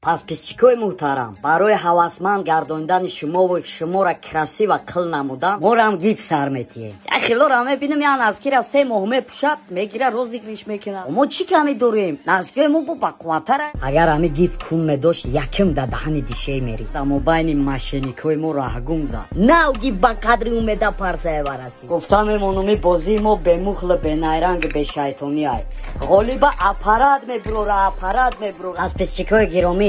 Подписчикои муҳтарам, барои ҳавасманд гардондани шумову шуморо красиво қил намудан, морам гиф сар метиҳем. Як хелора мебинам, я носкира 3 моҳ мепӯшад, мегира, розыгрыш мекунад. Мо чӣ ками дорем? Носкиои мо бо бақувваттара. Агар ҳами гиф кун медошт, яким да даҳани дишей мери. Да мобайни мошенникои мо раҳгум зад. Нав гиф ба қадри Умеда Парсаева расид. Гуфта мемонуми, бозии мо бемухлу, бенайранг, бешайтонӣ ай. Ғолиба аппарат мебурора, аппарат мебурора. Подписчикои гиромӣ,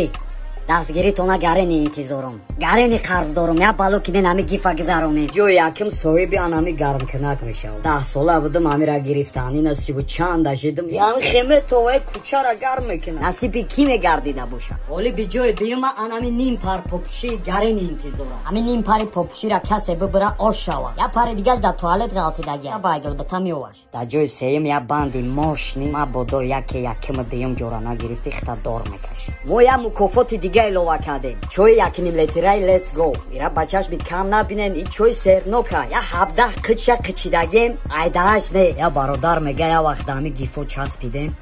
дастгиритона гарени интизорум, гарени қарз дорум. Я бало кинен, ҳами гифа гузаронем. Ҷои яким соҳиби анами гармкунак мешавад. 10 сола будум, ҳамира гирифтан, ина сиву чанд ашидим. Ян хеме товаи кучара гарм мекунад. Насиби кӣ мегардида бошад? Ғолиби ҷои дуюма анами ним пар попуши гарени интизорам. Ҳами ним пари попушира касе бибира, ош шавад. Я пари дигаш дар туалет ғалтидаги, байгилбита меоваш. Дар ҷои сеюм я банди мошни. Мабодо яке якиму дуюм ҷора нагирифти, хита дор мекашӣ. Мо я мукофоти дига илова кардем: чои якним литраи «Летс го». Ира ба чашми кам набинен, и чои сернока. Я 17 қича қичидагем, айдааш не. Я бародар мега, я вақт ҳами гифо часпидем,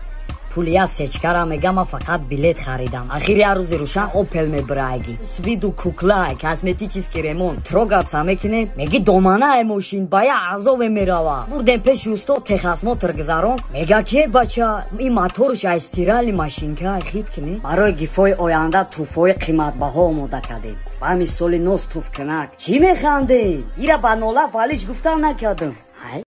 пули я сечкара, мега, ма фақат билет харидам. Ахир я рӯзи рӯшан «Опел» мебираги, с виду кукла, косметический ремонт, трогаться мекунем, меги, доманаи мошин ба я азове мерава. Бурдем пеши усто, техосмотр гузарон, мега ки бача, ин моторш ай стиральный машинка хит кунӣ. Барои гифои оянда туфои қиматбаҳо омода кардем. Ба мисоли нос туфкунак. Чӣ механдем? Ира ба нола валич гуфтан накардам.